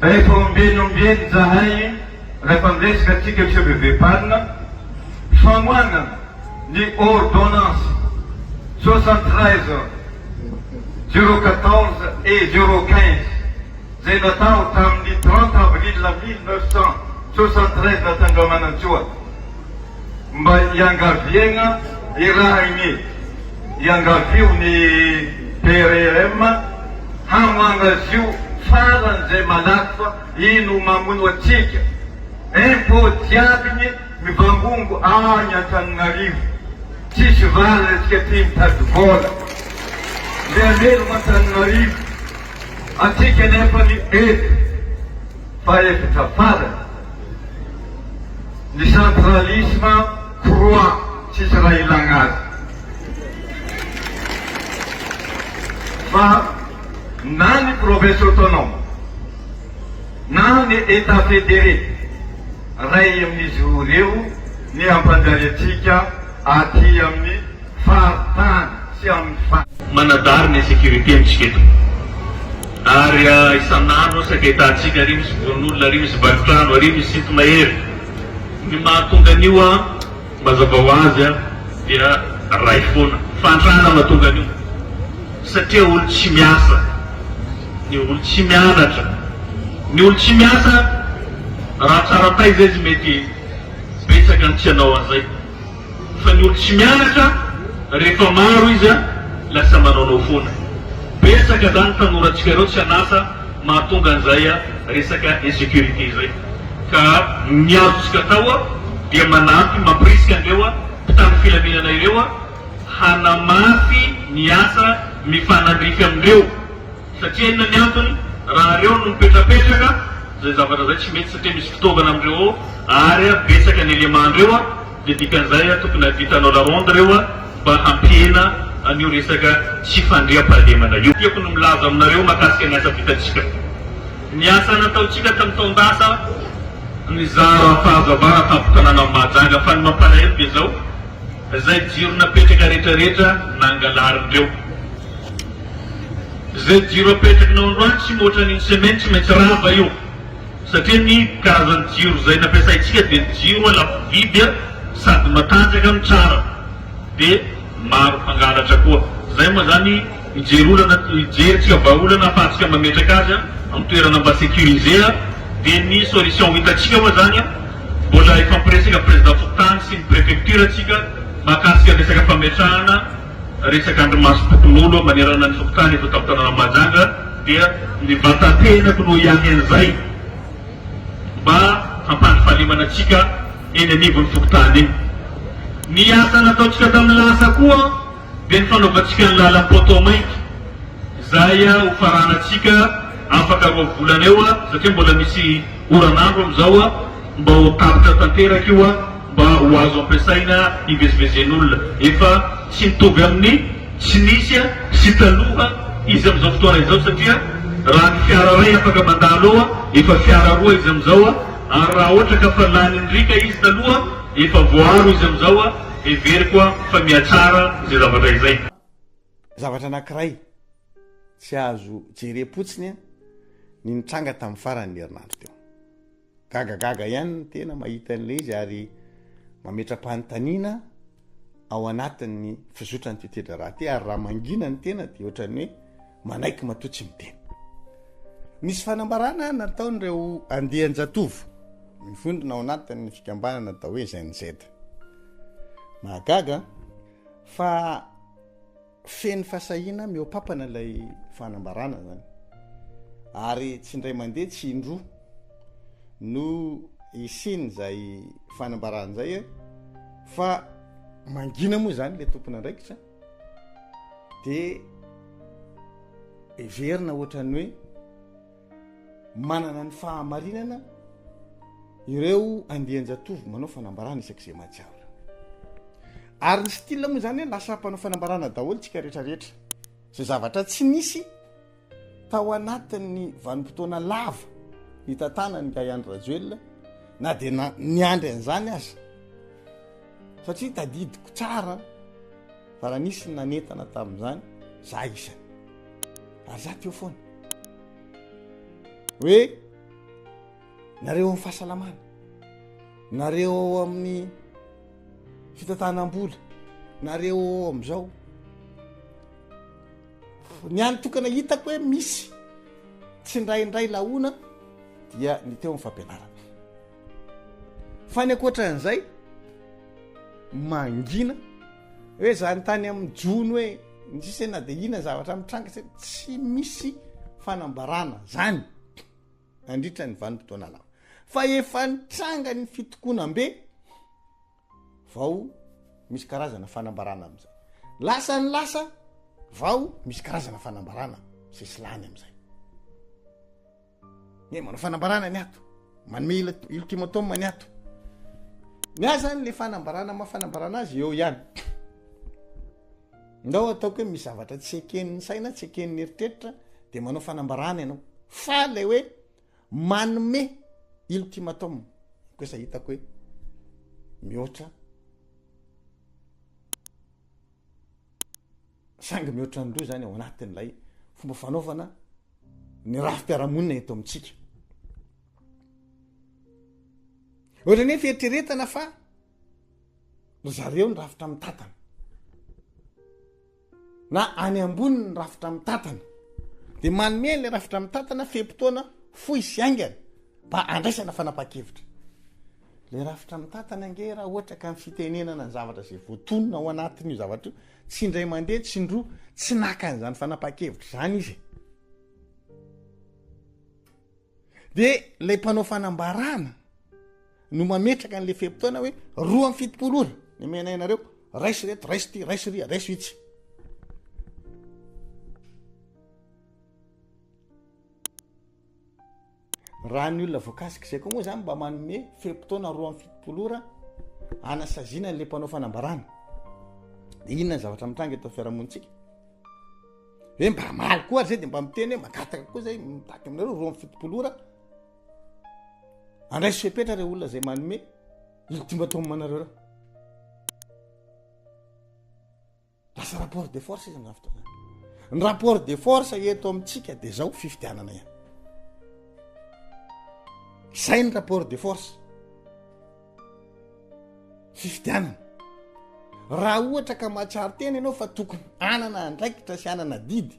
Efa ombieny ombieny zahay rehefa miresaka tsika CBV Pan famoanana ny ordonnance 73 014 et 015 zay natao tamin'ny 30 avril 1973 natandroamanantsoa mba iangaviagna irahigny iangavio ny PRRM hamoagna azy io faran'izay malaky fa ino mamono atsika impôt jiaby ny mivangongo agny Antananarivo tsisy valiny atsika ty mitady vola nde hamelogno Antananarivo atsika nefa ny eto fa efitra farany Ny centralisme croix tsisy raha ilagna azy fa na ny province autonome na ny Etat fédéré ray amin'izy roa ireo ny hampanjary antsika aty amin'ny faritany sy amin'ny fa. Manadary ny insécurité amintsika eto ary isan'andro saika ahitantsika ary misy vonoan'olona ary misy vaky trano ary misy sinto-mahery. Ny mahatonga an'io an, mazava ho azy an, dia ray foana. Fahantrana mahatonga an'io satria olo tsy miasa, ny olo tsy mianatra, ny olo tsy miasa raha tsara taiza izy mety betsaka ny tsy hanao an'izay. Fa ny olo tsy mianatra rehefa maro izy a lasa manaonao foana. Betsaka zany tanorantsika ireo tsy an'asa mahatonga an'izay resaka insecurité zay. Ka ny azontsika atao a dia manampy mampirisika an'ireo mpitandro filaminana ireo hanamafy ny asa mifanandrify amin'ireo. Satria inona ny antony? Raha reo no mipetrapetraka, zay zavatra zay tsy mety satria misy fitaovana amindreo ao ary betsaka ny élément ndreo dia dikan'izay tokony hahavita hanao la ronde reo mba hampihena an'io resaka tsy fandriampahalemana io. Tiako ny milaza aminareo mahakasika ny asa vitantsika. Ny asa nataontsika tamin'ny taon-dasa nizara fahazavana tampon-tanànan'i Mahajanga fa ny mampalahelo dia zao, zay jiro napetraka retraretra nangalarindreo. Zay jiro apetrakinao androany tsy mihoatra ny une semaine tsy maintsy rava io satria ny karazan'ny jiro zay nampiasaintsika dia ny jiro lafo vidy sady matanjaka no tsara dia maro mpangalatra koa zay moa zany mijery olana mijery tsika vahaolana afahantsika mametraka azy amin'ny toerana mba sécurisé dia ny solution ho hitantsika moa zany mbola hifampiresaka président fokontany sy ny préfecture tsika mahakasika resaka fametrahana Resaka andrimasom-pokonolona manerana ny fokontany eto an-tampon-tanànan'i Mahajanga dia ny vatan-tenako no hiahy an'izay mba hampandry fahalemana antsika eny anivon'ny fokontany eny. Ny asa nataontsika tamin'ny lasa koa dia ny fanaovantsika ny lalan'i Poteau Mainty izay ho faranantsika afaka roa volana eo satria mbola misy oran'andro amin'izao mba ho tapitra tanteraka io. mba ho azo ampiasaina hivezivezen'olona. Efa tsy mitovy amin'ny tsy nisy sy taloha izy amin'izao fotoana izao satria raha ny fiara iray afaka mandalo eo efa fiara roa izy amin'izao ary raha ohatra ka fa lanin'ny riaka izy taloha efa voaaro izy amin'izao heveriko fa mihatsara izay zavatra izay. Zavatra anankiray tsy azo jerem-potsiny ny nitranga tamin'ny faran'ny herinandro teo. Gagagaga ihany ny tena mahita an'ilay izy ary mametra-panontaniana ao anatin'ny fizotran'ity toe-draharaha ity ary raha mangina ny tena dia ohatran'ny hoe manaiky matoa tsy miteny. Nisy fanambarana nataon'ireo andian-jatovo mivondrona ao anatin'ny fikambanana atao hoe Gen Z. Mahagaga fa Feno fahasahiana mihoa-papana ilay fanambarana zany ary tsy indray mandeha tsy indroa no hisian'izay fanambarana izay fa mangina moa zany le tompon'andraikitra de heverina ohatran'ny hoe manana ny fahamarinana ireo andian-jatovo manao fanambarana isak'izay mahatsiaro ireo. Ary ny style moa zany hoe lasa mpanao fanambarana daholo tsika rehetrarehetra. Zay zavatra tsy nisy tao anatin'ny vanim-potoana lava nitantanan'i Guy Andry Rajoelina na dia na niandry an'izany aza. Satria tadidiko tsara fa raha nisy ny nanentana tamin'izany za isany. Ary za teo foana. Hoe. Nareo amin'ny fahasalamana, nareo ao amin'ny fitantanam-bola, nareo ao am'izao. Ny any tokana hitako hoe misy tsindraindray laona dia ny teo amin'ny fampianarana. Fa ny ankoatran'izay mangina hoe zany tany amin'ny jono hoe ny sisa na de inona zavatra mitranga tsy tsy misy fanambarana zany nandritra ny vanim-potoana lava. Fa efa nitranga ny fitokonam-be vao misy karazana fanambarana am'izay. Lasa ny lasa vao misy karazana fanambarana sesilany am'izay. Ny manao fanambarana ny ato, manome ultimatum ny ato. Ny ahy zany le fanambarana maha fanambarana azy eo ihany. Ndao ataoko hoe misy zavatra tsy eken'ny saina, tsy eken'ny eritreritra de manao fanambarana ianao. Fa lay hoe manome ultimatum kosa hitako hoe mihoatra Sangy mihoatra ny roa izany ao anatin'ilay fomba fanaovana ny rafi-piarahamonina eto amintsika. Ohatran'ny hoe fieritreretana fa ry zareo ny rafitra mitantana na any ambony ny rafitra mitantana de manome an'ilay rafitra mitantana fe-potoana fohy sy haingana Mba andraisana fanapahan-kevitra. Le rafitra mitantana ange raha ohatra ka ny fitenenana ny zavatra izay voatonona ao anatin'io zavatra io, tsy indray mandeha, tsy indroa, tsy naka an'izany fanapahan-kevitra izany izy e. De ilay mpanao fanambarana no mametraka an'le fe-potoana hoe 72 ora ny omenay anareo, raiso reto, raiso ty, raiso ry, raiso itsy. Raha ny olona voakasik'izay koa moa zany mba manome fe-potoana 72 ora anasaziana an'le mpanao fanambarana, de inona ny zavatra mitranga eto amin'ny fiarahamonintsika? Hoe mba hamaly koa ary zay de mba miteny hoe mangataka koa zay, mitaky aminareo 72 ora andraiso fepetra reo olona zay manome ultimatum anareo reo. Lasa rapport de force izy amin'izany fotoana izany. Ny rapport de force eto amintsika de zao fifidianana ihany. Zay ny rapport de force. Fifidianana. Raha ohatra ka mahatsiaro tena ianao fa tokony hanana andraikitra sy hanana adidy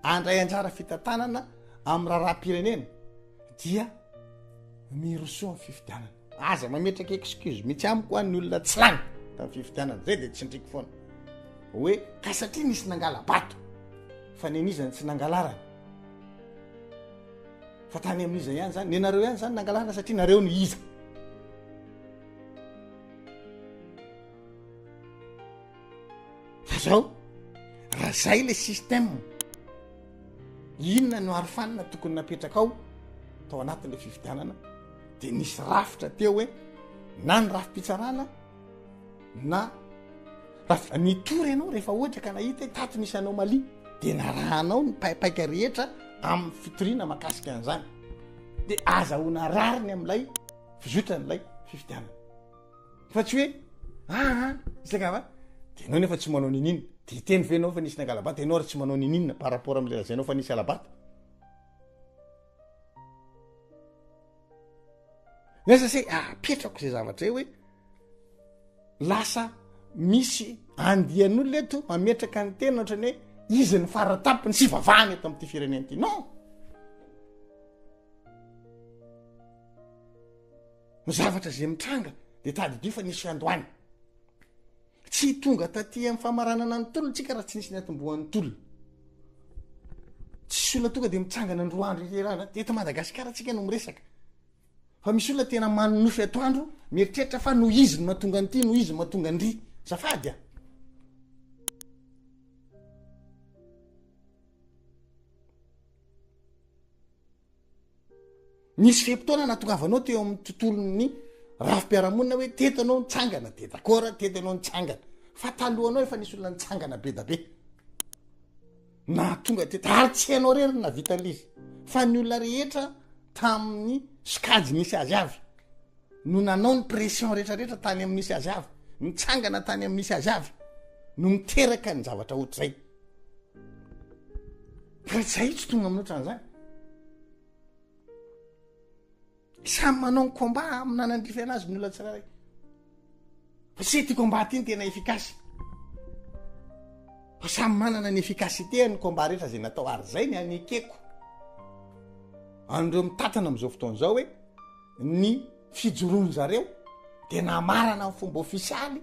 handray anjara fitantanana amin'ny raharaham-pirenena dia mirosoa amin'ny fifidianana. Aza mametraka excuse mihitsy amiko an ny olona tsy lany tamin'ny fifidianana, zay de tsindriko foana hoe ka satria nisy nangala-bato fa nen'iza ny tsy nangalarana fa tany amin'iza ihany zany nenareo ihany zany nangalarana satria nareo no iza. Fa zao, raha zay le système, inona no arofanina tokony napetraka ao tao anatin'le fifidianana, de nisy rafitra teo hoe na ny rafi-pitsarana na rafitra nitory ianao rehefa ohatra ka nahita hoe tato nisy anomalie, de narahanao ny paipaika rehetra amin'ny fitoriana makasika an'izany, de azahoana rariny amin'ilay fizotran'ilay fifidianana. Fa tsy hoe aa isaka va de enao nefa tsy manao nininona de hiteny ve enao fa nisy nangala-bato enao ary tsy manao nininona par rapport am'le lazainao fa nisy hala-bato. Nefa se apetrako zay zavatra zay hoe lasa misy andian'olona eto mametraka ny tena ohatrany hoe izy ny faratampony sy vavahana eto am'ity firenena ity. Non! Ny zavatra izay mitranga dia tadidio fa nisy fiandohana. Tsy tonga taty amin'ny famaranana ny tolona tsika raha tsy nisy niatombohan'ny tolona. Tsisy olona tonga dia mitsangana ny roa andro iterahana. Eto Madagasikara tsika no miresaka. Fa misy olona tena manonofy atoandro mieritreritra fa noho izy no mahatonga an'ity, noho izy no mahatonga an-dry. Zafady a! Nisy fe-potoana nahatongavanao teo amin'ny tontolon'ny rafi-piarahamonina hoe teto ianao nitsangana de d'accord, teto ianao nitsangana. Fa talohanao efa nisy olona nitsangana be da be. Nahatonga teto, ary tsy ianao irery no nahavita an'ilay izy, fa ny olona rehetra tamin'ny sokajy nisy azy avy no nanao ny pression rehetrarehetra tany amin'ny nisy azy avy, nitsangana tany amin'ny nisy azy avy no miteraka ny zavatra ohatr'izay. Fa raha tsy zay tsy tonga amin'ny ohatran'izany. Samy manao ny combat amin'ny nanandrify anazy ny olona tsirairay. Fa tsy ity combat ity no tena efficace. Fa samy manana ny efficacité ny combat rehetra zay natao ary zay ny anekeko an'ireo mitantana amin'izao fotoana izao hoe ny fijoroan zareo de namarana amin'ny fomba ofisialy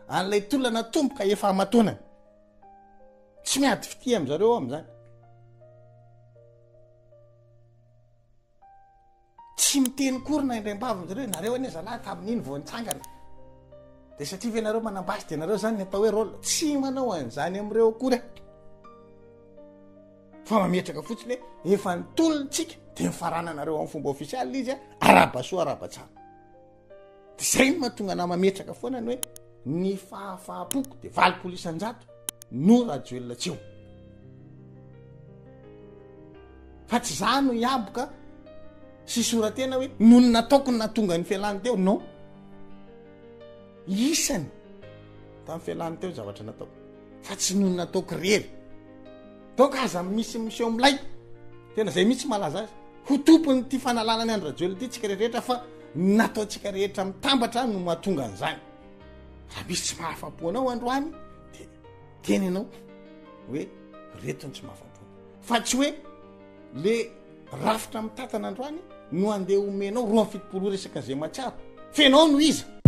an'ilay tolona natomboka efa aman-taonany. Tsy miady fitia amin'zareo aho amin'izany. Tsy miteny kory na indraimbavy zareo hoe nareo anie zalahy tamin'iny vao nitsangana. De satria ve nareo manam-basy de nareo zany ny atao hoe rôle. Tsy manao an'izany amin'ireo akory aho. Fa mametraka fotsiny hoe efa nitolona tsika de nifarananareo amin'ny fomba ofisialy izy a, arahaba soa arahaba tsara. De zay no mahatonga anah mametraka foana ny hoe ny fahafaham-poko de 80% no Rajoelina tsy eo. Fa tsy za no hiaboka sy soratena hoe noho ny nataoko no nahatonga ny fialany teo, non. Isany tamin'ny fialany teo ny zavatra nataoko fa tsy noho ny nataoko irery. Donc aza misy miseho milay, tena zay mihitsy malaza azy. Ho tompon'ity fanalana an'i Andry Rajoelina ity tsika rehetra fa ny nataontsika rehetra mitambatra no mahatonga an'izany. Raha misy tsy mahafa-po anao androany de teny ianao hoe reto ny tsy mahafa-po. Fa tsy hoe le rafitra mitantana androany no andeha omenao 72 ora isaka izay mahatsiaro. F'enao no iza?